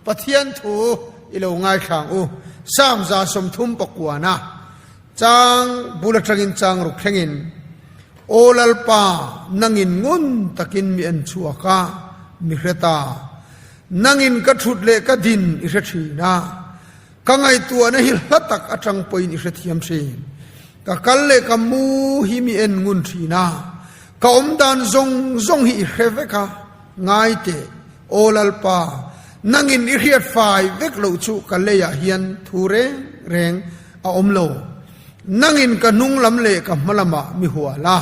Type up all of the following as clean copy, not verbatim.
Pathian thu i lo ngaithla ang u. Psalm 39 na chang bul atangin chang ruk thlengin, Aw Lalpa, nangin ngun takin mi en chhuak a, mi hre ta. Nangin ka thut leh ka din i hre thin a. Ka ngaihtuahna hi hla tak atang pawhin i hrethiam thin. Ka kal leh ka mu hi mi en ngun thin a, ka awm dan zawng zawng hi i hre vek a, ngai teh, Aw Lalpa, nangin i hriat fai vek loh chu ka leiah hian thu reng reng a awm lo. Nangin ka hnung lam leh ka hma lamah mi hual a,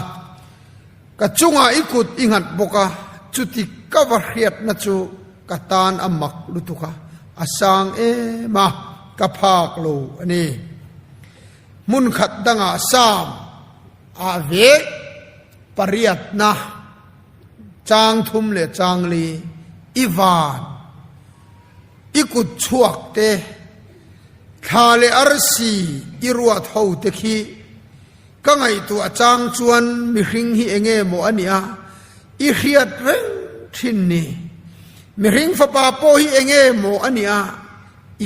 ka chungah i kut i nghat bawk a, chuti ka va hriatna chu Ka tan a mak lutuk a, a sang em a, ka phak lo a ni. Hmun khat dangah Sam ah vek pariatna chang thum leh chang li i van, i kut chhuak te, thla leh arsi i ruat ho te khi ka ngaihtuah chang chuan mihring hi enge maw a nia, I hriat reng thin ni. Mihring fapa pawh hi enge maw a nia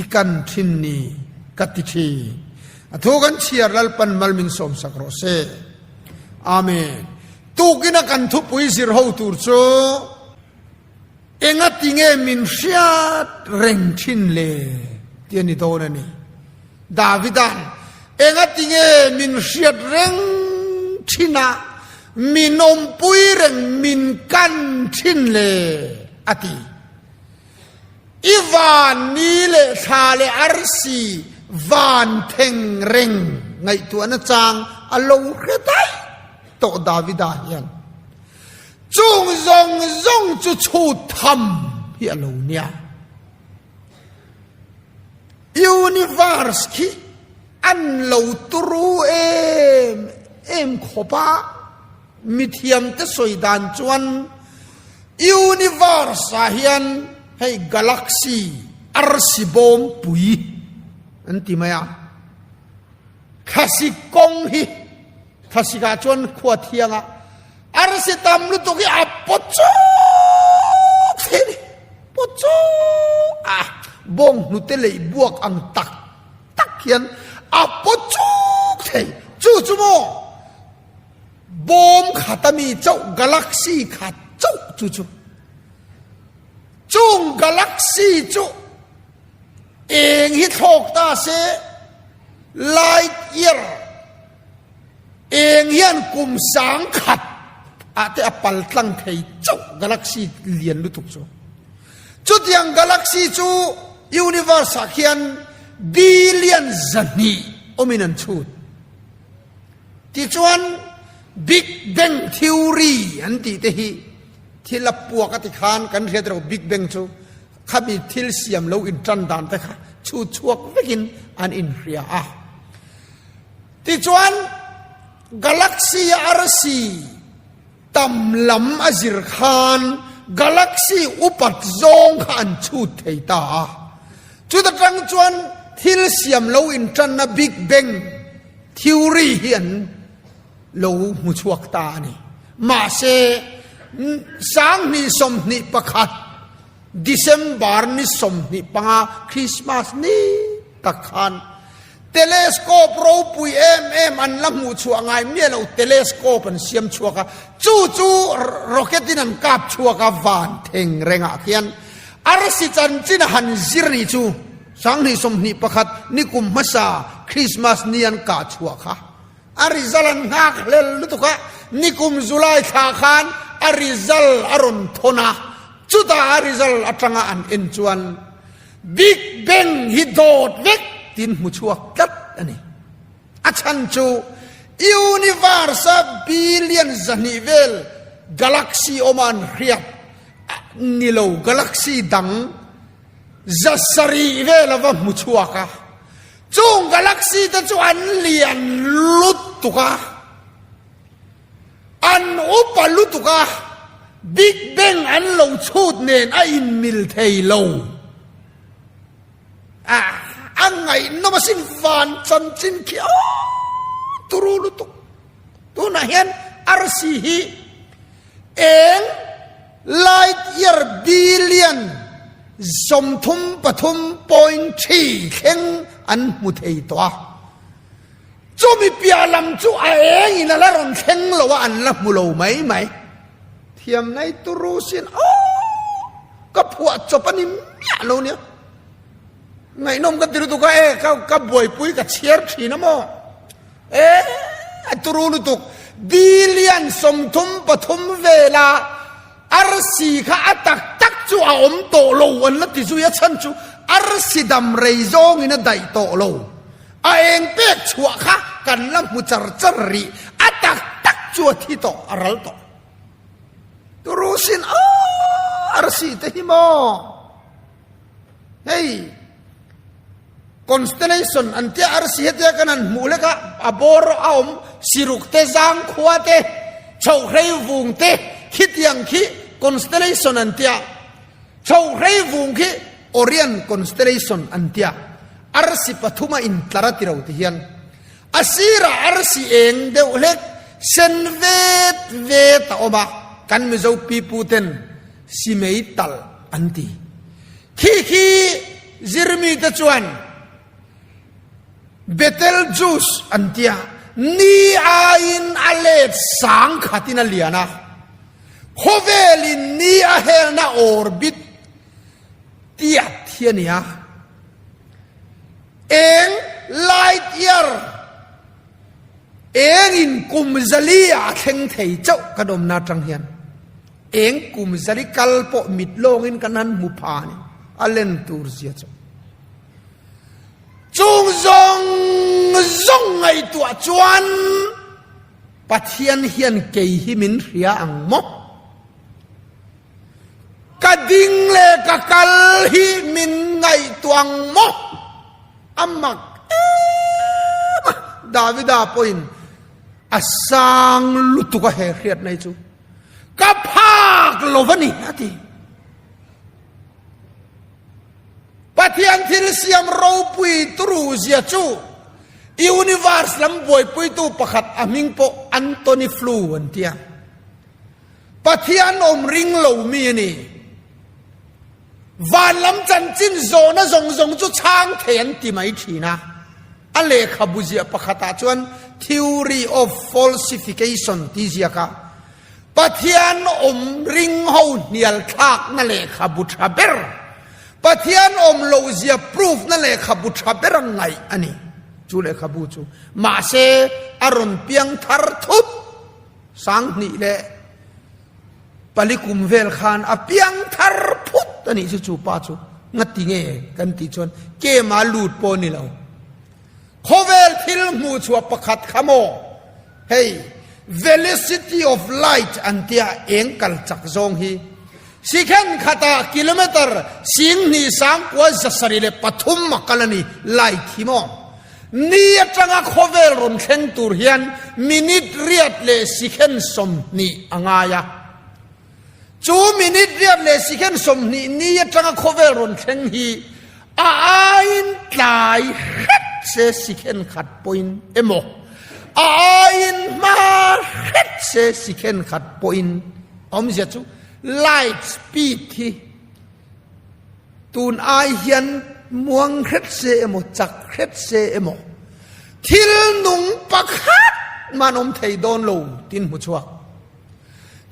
i kan thin ni ka ti thin. A thu kan chhiar Lalpan mal min sawmsak rawh se. Amen. Tukina kan thupui zir ho tur chu enga tinge min hriat reng thin le ti a ni dawn a ni. Davida'n, Enga tinge min hriat reng thin a, min awmpui reng min kan thin le? a ti. I van ni leh thla leh arsi van theng reng ngaihtuahna chang a lo hre daih tawh Davida hian. Chung zawng zawng chu chhut tham hi a lo nia. Universe khi an lo turu em em khawp a, mithiamte sawi dan chuan universe ah hian hei galaxy arsi bawm pui an ti mai a, thlasik kawng hi thlasik ah chuan khua thiang a Arsi tam lutuk hi a pawt chuk thei ni. Pawt chuk a bawng hnute lei buak ang tak tak hian a pawt chuk thei. Chu chu maw bawm khat a mi chauh galaxy khat chauh chu chu. Chung galaxy chu eng hi thlawk ta se light year Eng hian kum 10,000 ah te a pal tlang thei chauh galaxy lian lutuk chu. Chutiang galaxy chu universe ah khian billion 200 awmin an chhut. Tichuan Big Bang Theory an tih te hi thil a puak a ti khan kan hriat reuh Big Bang chu khami thil siam lo intan dan te kha chhut chhuak vekin an inhria a. Tichuan, galaxy a arsi tam lam a zir khan galaxy upat zawng kha an chhut thei ta a. Chuta tang chuan thil siam lo intanna Big Bang Theory hi an lo hmu chhuak ta a ni. Mahse, 2021 December ni 25 Christmas ni tak khan Telescope ropui em em an la hmuh chhuah ngai miah lo telescope an siam chhuak a, chu chu rocket in an kap chhuak a van theng rengah khian arsi chanchin a han zir ni chu 2021 nikum hmasa Christmas ni an kah chhuah kha a result an nghak hlel lutuk a, nikum July thla khan a result a rawn thawn a, chutah a result atanga an en chuan Big Bang hi dawt vek tiin hmu chhuak tlat a ni. A chhan chu universe a billion 200 vel galaxy awma an hriat ni lo galaxy dang 700 vel a va hmu chhuak a. Chung galaxy te chu an lian lutuk a. An upa lutuk a, Big Bang an lo chhut nen a inmil thei lo. A a ngaihnawm asin van chanchin khi aw turu lutuk. Tunah hian arsi hi eng light year billion. 33.3 thleng an hmu thei tawh a. Chumi piah lam chu a eng in a la rawn thleng lo a, an la hmu lo mai mai. Thiam nai turu sin aww ka phuah chawp a ni miah lo nia. Ngaihnawm ka ti lutuk a e ka ka buaipui ka chhiar thin a maw. E a turu lutuk billion 33 vela arsi kha a tak tak chu a awm tawh lo an la ti zui a chhan chu arsi dam rei zawngin a daih tawh lo. A eng pek chhuah kha kan la hmu char char rih, a tak tak chu a thi tawh, a ral tawh. Turusin arsi te hi maw? Hei, constellation an tia arsi hetia kan han hmuh lek a, a bawr a awm siruk te, zangkhua te, chhohrei vung te, khitiang khi constellation an tia. Chhohrei vung khi Orion constellation an tia, arsi pathuma intlar a ti ro ti hian a sirah arsi eng deuh hlek sen vet vet a awm a, kan Mizo pipu ten simei tal an ti. Khi khi zirmi te chuan Betelgeuse an tia, ni aiin a let sang khatin a lian a, Khawvelin ni a helna orbit tiat hi a ni a, eng light year engin kum zali ah a thleng thei chauh kan awmna atang hian eng kum zali kal pawh mit lawngin kan han hmu pha a ni, a len tur zia chu. Chung zawng zawng ngaihtuah chuan Pathian hian kei hi min hria ang maw? Ka ding leh ka kal hi min ngaihtuah ang maw? A mak em a, Davida pawhin a sang lutuk a he hriatna hi chu ka phak lo va ni a ti. Pathian thil siam ropui turu zia chu Universe lam buaipuitu pakhat a hming pawh Antony Flew an ti a. Pathian awm ring lo mi a ni. Van lam chanchin zawhna zawng zawng chu chhang thei an ti mai thin a. A lehkhabu ziah pakhatah chuan Theory of Falsification tih ziak a, Pathian awm ring ho hnial thlakna lehkhabu tha ber, Pathian awm loh zia proof na lehkhabu tha ber a ngaih a ni. Chu lehkhabu chu mahse a rawn piang thar thut 2004 kum vel khan a piang thar phut a nih chu chu pa chu ngati nge kan tih chuan kema lut pawh ni lo. Khawvel thil hmuh chhuah pakhat kha maw? Hei, velocity of light an tia eng kal chak zawng hi sikhen khatah kilometer 27,703 a kal a ni, light hi maw? Ni atanga khawvel rawn thleng tur hian minute riat leh sikhen 20 a ngai a. Chu minute riat leh sikhen 20 ni atanga khawvel rawn thleng hi A aiin tlai hret se sikhen khat pawhin emaw, a aiin hma hret se sikhen khat pawhin awmzia chu light speed hi tun ai hian muang hret se emaw, chak hret se emaw thil nung pakhat man awm thei dawn lo tin hmu chhuak.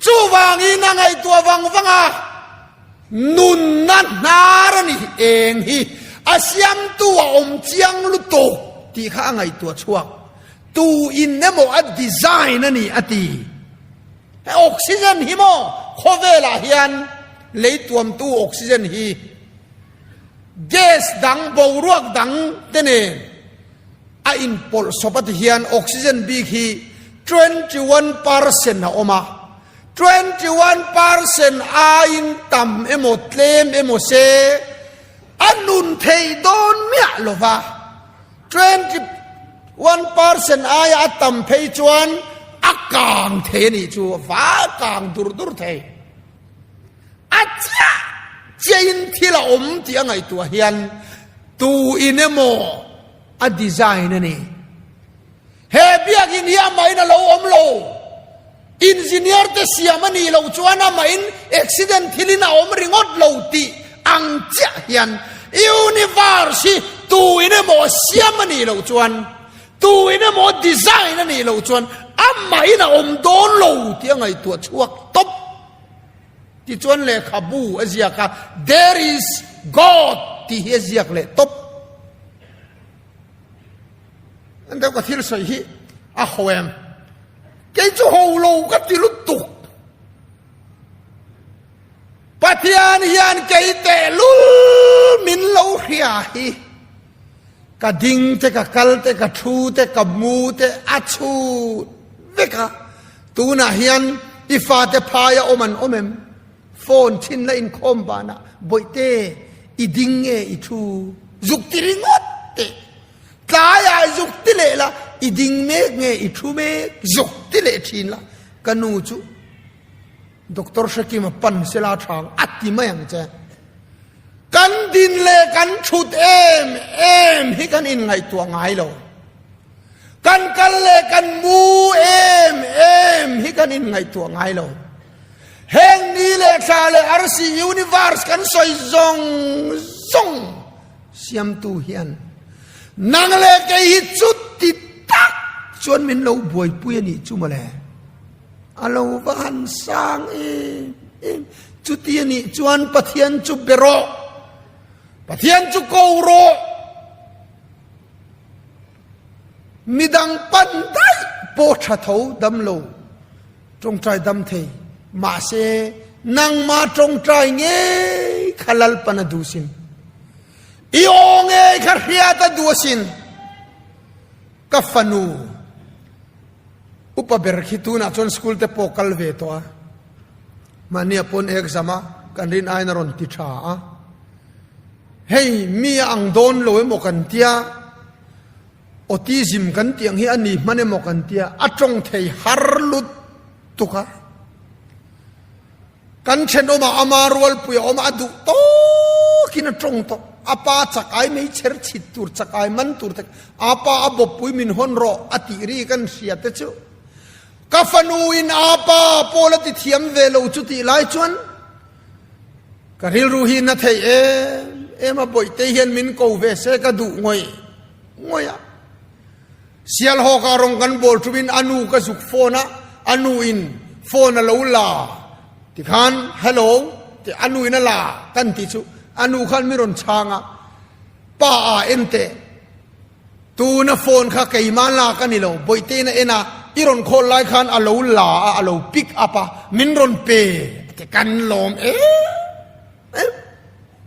Chuvangin a ngaihtuah vang vang a. Nunna hnar a ni eng hi a siamtu a awm chiang lutuk tih kha a ngaihtuah chhuak. Tu in emaw a design a ni a ti. He oxygen hi maw khawvelah hian lei tuamtu oxygen hi gas dang boruak dang te nen a inpawlh sawp a ti hian oxygen bik hi 21% a awm a. 21 percent aiin tam emaw tlem emaw se a nun thei dawn miah lo va, 21 percent aia a tam phei chuan a kang thei a nih chu, a va kang dur dur thei. A chiah chiahin thil a awm tih a ngaihtuah hian tu in emaw a design a ni. He biakinn hi amahin a lo awm lo. Engineer te siam a nih loh chuan amahin accident thilin a awm ringawt lo tih a Ang chiah hian universe hi tu in emaw siam a nih loh chuan, tu in emaw design a nih loh chuan amahin a awm dawn lo tih a ngaihtuah chhuak tawp. Tichuan lehkhabu a ziak a, There is God tih hi a ziak leh tawp. An deuh ka thil sawi hi a ho em? Kei chu ho lo ka ti lutuk. Pathian hian kei tehlul min lo hria hi. Ka ding te, ka kal te, ka thu te, ka mu te a chhut vek a. Tunah hian i fate phaia awm an awm em? Phone thin la inkhawm banah Bawihte i ding nge i thu? Zuk ti ringawt teh. Tlaiah zuk ti leh la, i ding mek nge i thu mek? Zuk ti leh thin la. Ka nu chu Doctor Hrekima pan sela thang a ti mai ang che. Kan din leh kan thut em em hi kan inngaihtuah ngai lo. Kan kal leh kan mu em em hi kan inngaihtuah ngai lo. Heng ni leh thla leh arsi universe kan sawi zawng zawng siamtu hian nang leh kei hi chuti tak chuan min lo buaipui a nih chu mawle. A lo va han sang em em. Chuti a nih chuan Pathian chu be rawh. Pathian chu ko rawh. Midang pan daih pawh tha tho dam lo, tawngtai dam thei. Mahse, nangmah tawngtai ngei kha Lalpan a duh sin. I aw ngei kha hriat a duh asin. Ka fanu upa ber khi tunah chuan school te pawh kal ve tawh a. Mahnia pawn exam a kan rin aiin a rawn ti tha a. Hei mi a ang dawn lo emaw kan tia, autism kan tih ang hi a ni hman emaw kan tia, a tawng thei har lut tuk a. Kan thenawmah ama rualpui a awm a, a duh tawkin a tawng tawh. A pa chak ai mei chher chhit tur, chak ai man tur te, a pa a bawppui min hawn rawh a tih ri kan hria te chu. Ka fanu in a pa pawl a ti thiam ve lo chu tih lai chuan, Ka rilru hi na theih em em a, Bawihte hian min ko ve se ka duh ngawih ngawih a. Sialhawk ah rawng kan bawl thumin a nu ka zuk phone a, a nu in phone a lo la tikhan hello tih a nu in a la kan tih chu a nu khan mi rawn chhang a, pa ah en teh. Tuna phone kha keimah lak a ni lo, Bawihte in a en a, i rawn call lai khan a lo la a, a lo pick up a, min rawn pe a ti, kan lawm em em,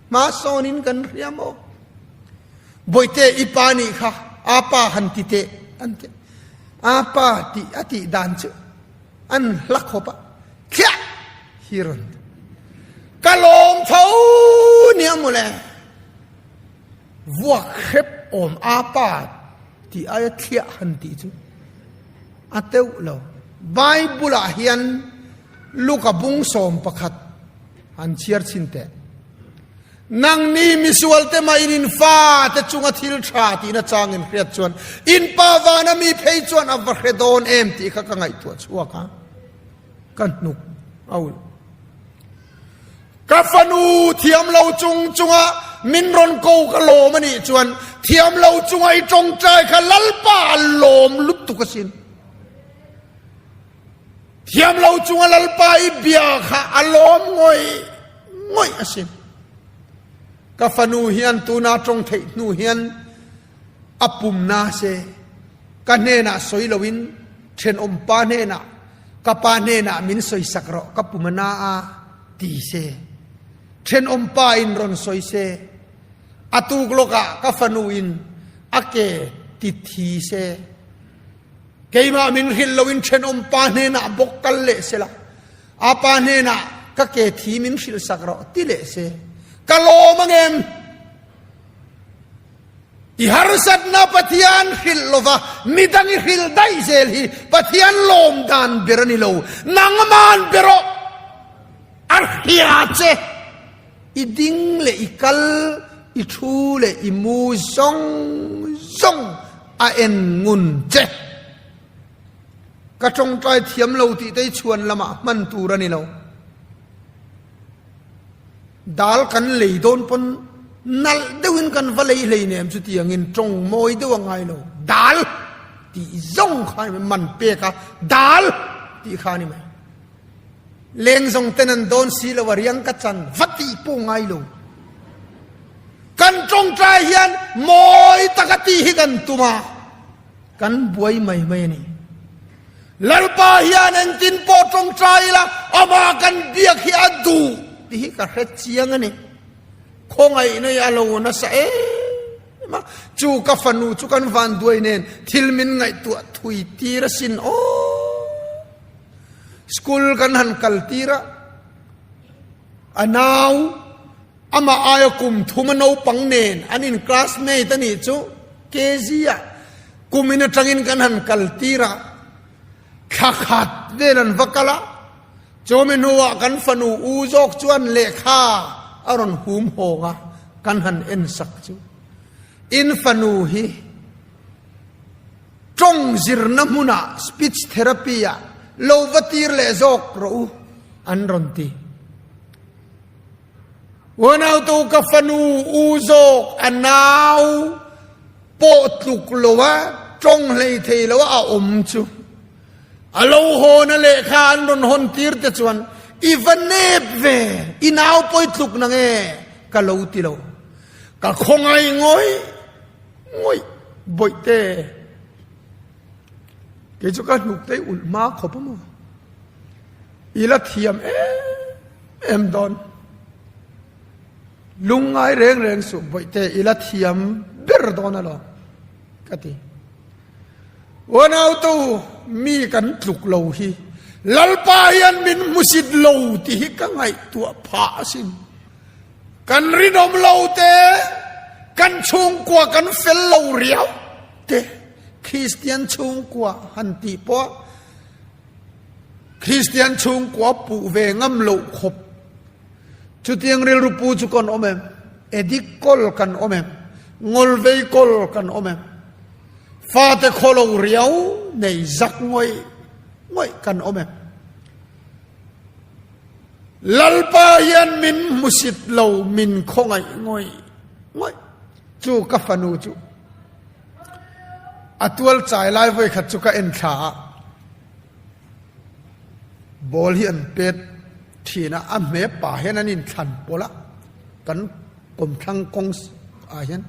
hma sawnin kan hria maw? Bawihte i pa nih kha a pa han ti teh an ti, a pa tih a tih dan chu an hla khawp a, thliah hi rawn ti, ka lawm tho nia mawle. Vuak hrep awm a pa tih aia thliah han tih chu a teuh lo. Bible ah hian Luka bung 11 han chhiar chhin teh. Nangni misual te mah in in fa te chunga thil tha tihna chang in hriat chuan in pa vana mi phei chuan a va hre dawn em tih kha ka ngaihtuah chhuak a, ka hnuk a ulh. Ka fanu thiam lo chung chunga min rawn ko ka lawm a nih chuan thiam lo chunga i tawngtai kha Lalpa a lawm lutuk asin. Thiam lo chunga Lalpa i bia kha a lawm ngawih ngawih asin. Ka fanu hian tuna tawng theih hnu hian a pum na se ka hnenah sawi loin thenawm pa hnenah ka pa hnenah min sawisak rawh ka pum a na a ti se thenawm pa in rawn sawi se a tuk lawkah ka fanu in a ke ti thi se keimah min hrilh loin thenawm pa hnenah bawk kal leh sela a pa hnenah ka ke thi min hrilh sak rawh ti leh se ka lawm angem I harsatna Pathian hrilh lova midang i hrilh daih zel hi Pathian lawm dan ber a ni lo. Nangman ber aw a hria che. I ding leh i kal, i thu leh i mu zawng zawng a en ngun che. Ka tawngtai thiam lo tih te hi chhuan lamah hman tur a ni lo. Dal kan lei dawn pawn nalh deuhin kan va lei hleinem chutiangin tawng mawi deuh a ngai lo. Dal tih zawng kha a ni mai, man pek a dal tih kha a ni mai. Leng zawng ten an dawn si lo a riang ka chan va tih pawh ngai lo. Kan tawngtai hian mawi taka tih hi kan tum a, kan buai mai mai a ni. Lalpa hian engtin pawh tawngtai ila amah kan biak hi a duh tih hi ka hre chiang a ni. Khawngaihna hi a lo nasa em a, chu ka fanu chu kan vanduai nen thil min ngaihtuah thui tir asin aw. School kan han kal tir a, a nau amah aia kum thuma naupang nen an in classmate a nih chu KG ah kumin atangin kan han kal tir a, thla khat vel an va kal a, chumi hnuah kan fanu u zawk chuan lehkha a rawn hum hawng a, kan han en sak chu in fanu hi Tawng zirna hmunah speech therapy ah lo va tir leh zawk rawh u an rawn ti. Unautu ka fanu u zawk a nau pawh tluk lo a tawng hlei thei lo a a awm chu a lo hawn a lehkha an rawn hawn tir te chuan i va nep ve i nau pawi tluk na nge ka lo ti lo ka khawngaih ngawih Ngawih bawihte kei chu ka hnuk te ulh hma khawp a maw i la thiam em em dawn lungngai reng reng suh bawihte i la thiam ber dawn alawm ka ti unautu mi kan tluk lo hi lalpa hian min hmusit lo tih hi ka ngaihtuah phah asin. Kan rinawm lo te, kan chhungkua kan fel lo riau te, Kristian chhungkua han tih pawh Kristian chhungkua puh ve ngam loh khawp. Chutiang rilru pu chu kan awm em? Edik kawl kan awm em? Ngawlvei kawl kan awm em? Fate khaw lo riau nei zak ngawih ngawih kan awm em? Lalpa hian min hmusit lo, min khawngaih ngawih ngawih. Chu ka fanu chu a tual chai lai vawi khat chu ka en thla a, ball hi an pet thin a, a hme pa hian an inthlan pawlh a, kan kawmthlang kawng ah hian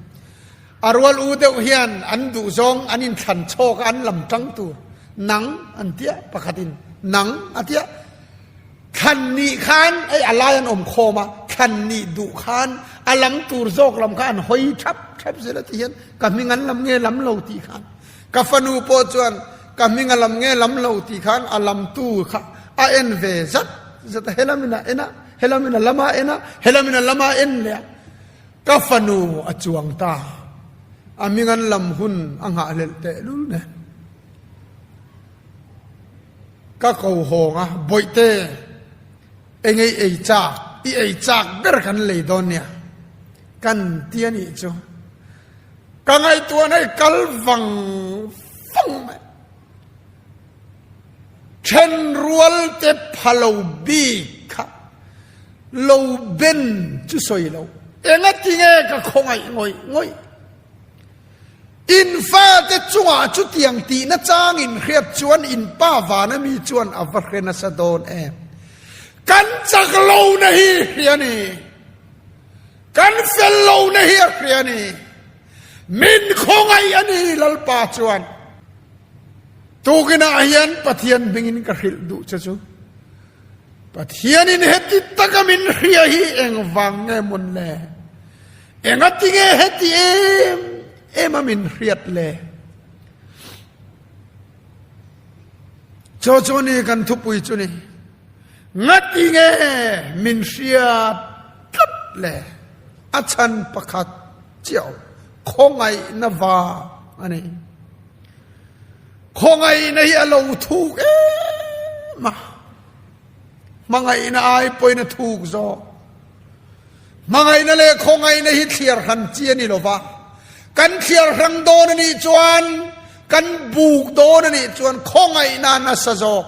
a rual u deuh hian an duh zawng an inthlan chhawk a, an lam tang tur nang an tia pakhatin nang a tia. Thlan nih khan ei a lai an awm khawm a, thlan nih duh khan a lam tur zawk lam kha an hawi thap thap zel a ti hian ka hming an lam nge lam lo tih khan ka fanu pawh chuan ka hming a lam nge lam lo tih khan a lam tu kha a en ve zat zat a, helamin a en a, helamin a lam a en a, helamin a lam a en leh a, ka fanu a chuang ta, a hming an lam hun a nghahhlelh tehlul nen. Ka ko hawng a, Bawihte, engei ei chak, i ei chak ber kan lei dawn nia, kan ti a nih chu. Ka ngaihtuahna i kal vang vang mai. Thenrual te pha lo bik kha lo ben chu sawi lo. Engatinge ka khawngaih ngawih ngawih. In fate chungah chutiang tihna chang in hriat chuan in pa vana mi chuan a va hre nasa dawn em? Kan chak lohna hi hria ni. Kan fel lohna hi a hria ni. Min khawngaih a ni Lalpa chuan. Tukinah hian Pathian hmingin ka hrilh duh che chu. Pathianin heti taka min hria hi engvang nge mawn le? Engati nge heti em em a min hriat le? Cho chu ni kan thupui chu ni. Ngati nge min hriat tlat le? A chhan pakhat chiah khawngaihna vang a ni. Khawngaihna hi a lo thuk em a, hmangaihna ai pawhin a thuk zawk. Hmangaihna leh khawngaihna hi thliar hran chi a ni lo va, kan thliar hrang dawn a nih chuan, kan buk dawn a nih chuan khawngaihna a nasa zawk.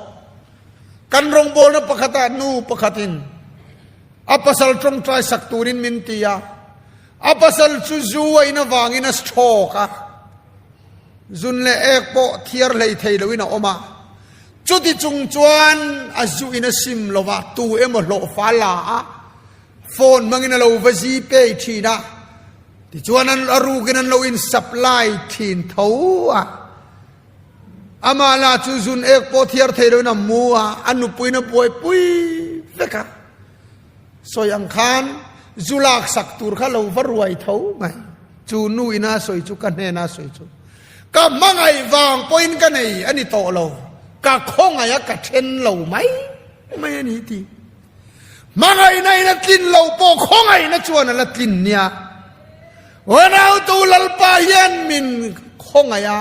Kan rawngbawlna pakhatah nu pakhatin. A pasal tawngtai sak turin min ti a, a pasal chu zu a in avangin a stroke a, zun leh ek pawh thiar hlei thei loin a awm a. Chuti chung chuan a zu in a sim lo va, tu emaw hlawhfa la a, phone hmangin a lo va zi pei thin a, tichuan an a rukin an lo in supply thin tho a. Amah lah chu zun ek pawh thiar thei loin a mu a, a nupuiin a buaipui vek a. Sawi ang khan zu lak sak tur kha lo va ruai tho mai. Chu nu ina sawi chu ka hnena sawi chu ka hmangaih vang pawhin ka nei a ni tawh lo, ka khawngaih a ka then lo mai mai a ni ti. Hmangaihna in a tlin lo pawh khawngaihna chuan a la tlin nia. Unautu Lalpa hian min khawngaih a,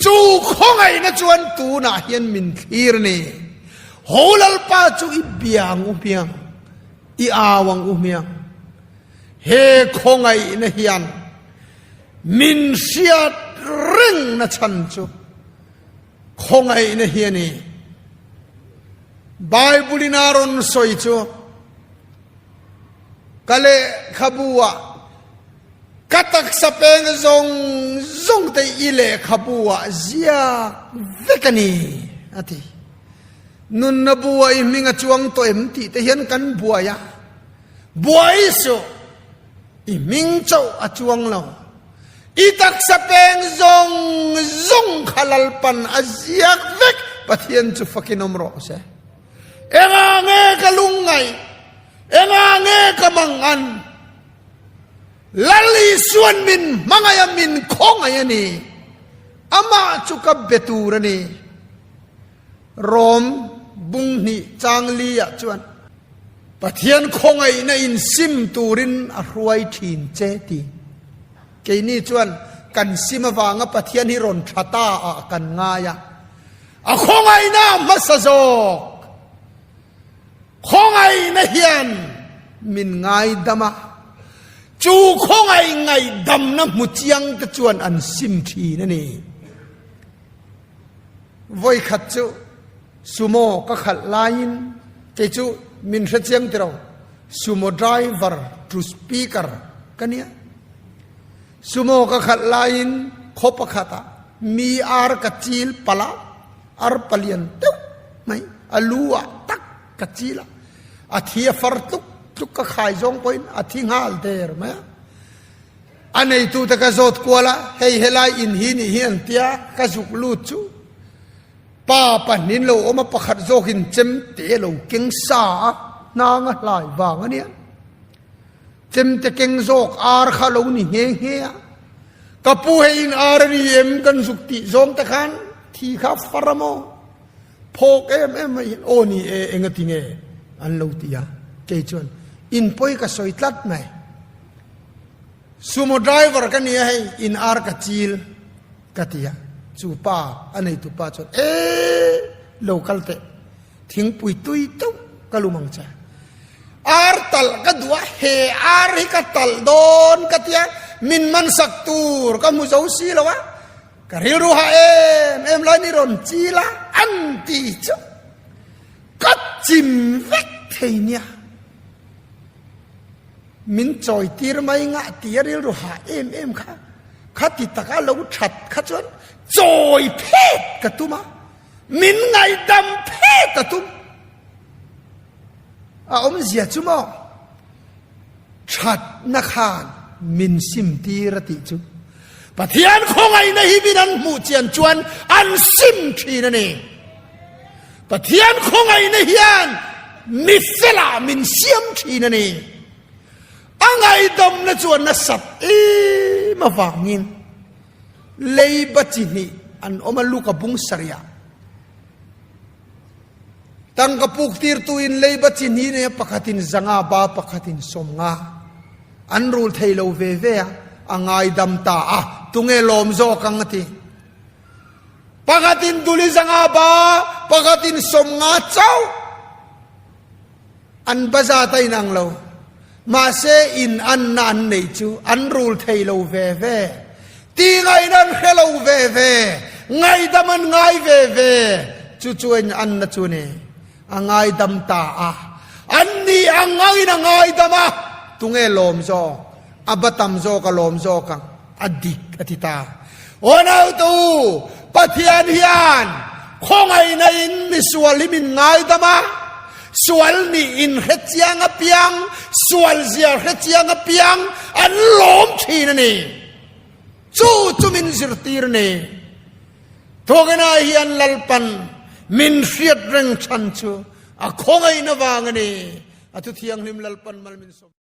chu khawngaihna chuan tunah hian min thlir a ni. Ho Lalpa chu i bia ang u hmiang, i au ang u hmiang. He khawngaihna hian min hriat rengna chhan chu Khawngaihna hi a ni. Bible in a rawn sawi chu ka lehkhabu ah ka taksa peng zawng zawng te i lehkhabu ah ziak vek a ni a ti. Nunna bu ah i hming a chuang tawh em tih te hian kan buai a. Buai suh i hming chauh a chuang lo. I taksa peng zawng zawng kha Lalpan a ziak vek, Pathian chu fakin awm rawh se. Enga nge ka lungngaih? Enga nge ka mangan? Lal Isuan min hmangaih a, min khawngaih a ni. Amah chu ka be tur a ni. Rom bung hnih chang li ah chuan Pathian khawngaihna in sim turin a hruai thin che ti. Keini chuan kan sim avanga Pathian hi rawn tha ta ah kan ngai a. A khawngaihna a hmasa zawk. Khawngaihna hian min ngaidam a. Chu khawngaih ngaihdamna hmu chiang te chuan an sim thin a ni. Vawikhat chu Sumo ka khalh laiin kei chu min hre chiang tiro, Sumo driver to speaker ka nia. Sumo ka khalh laiin khaw pakhatah mi ar ka chil palh a, ar palian deuh mai a lu ah tak ka chil a, a thi a far tluk tluk ka khai zawng pawhin a thi nghal der mai a. A neitute ka zawt kual a, hei helai in hi nih hi an tia, ka zuk lut chu pa pahnin lo awm a, pakhat zawkin chem te lo keng sa a, hnang a hlai vang a nia. Chem te keng zawk ar kha lo ni nghe nghe a, ka pu hei in ar a ni em kan zuk tih zawng te khan thi kha far a maw? Phawk em em mai hian aw ni e enga ti nge an lo ti a, kei chuan in pawi ka sawi tlat mai. Sumo driver ka nia hei in ar ka chil ka ti a, chu pa a neitu pa chuan e lo kal teh thingpui tui teuh ka lum ang che. Ar talh ka duh a, he ar hi ka talh dawn ka ti a, min man sak tur ka hmu zo si lo a, ka rilru ha em em lai ni rawn chil a an ti chu ka chim vek thei nia. Min chawi tir mai ngah ti a rilru hah em em kha, kha ti taka lo that kha chuan chawi phet ka tum a, min ngaihdam phet a tum. A awmzia chu maw thatna khan min sim tir a tih chu. Pathian khawngaihna hi min an hmuh chian chuan an sim thin a ni. Pathian khawngaihna hian mi felah min siam thin a ni. A ngaihdamna chu a nasat em avangin leiba chi hnih an awm a, Luka bung sarih ah tangka puk tirtu in leiba chi hnih nei a, pakhatin zanga ba pakhatin sawmnga an rul thei lo ve ve a, a ngaidam ta a, tunge lawm zawk ang a ti. Pakhatin duli zanga ba, pakhatin sawmnga chauh an ba zat a inang lo. Mahse in anna an neih chu an rul thei lo ve ve. Ti ngaihna an hre lo ve ve. Ngaidam an ngai ve ve. Chu chu in anna chu ni. A ngaidam ta a. An ni ang angin a ngaidam a, tunge lawm zawk? A ba tam zawk a lawm zawk ang, a dik a ti ta. Aw naute u, Pathian hian khawngaihna in misual hi min ngaidam a, sual nih in hre chiang apiang, sual zia hre chiang apiang an lawm thin a ni. Chu chu min zirtir a ni. Thawkina hian Lalpan min hriat reng chhan chu a khawngaihna vang a ni. A thu thianghlim Lalpan mal min sawm.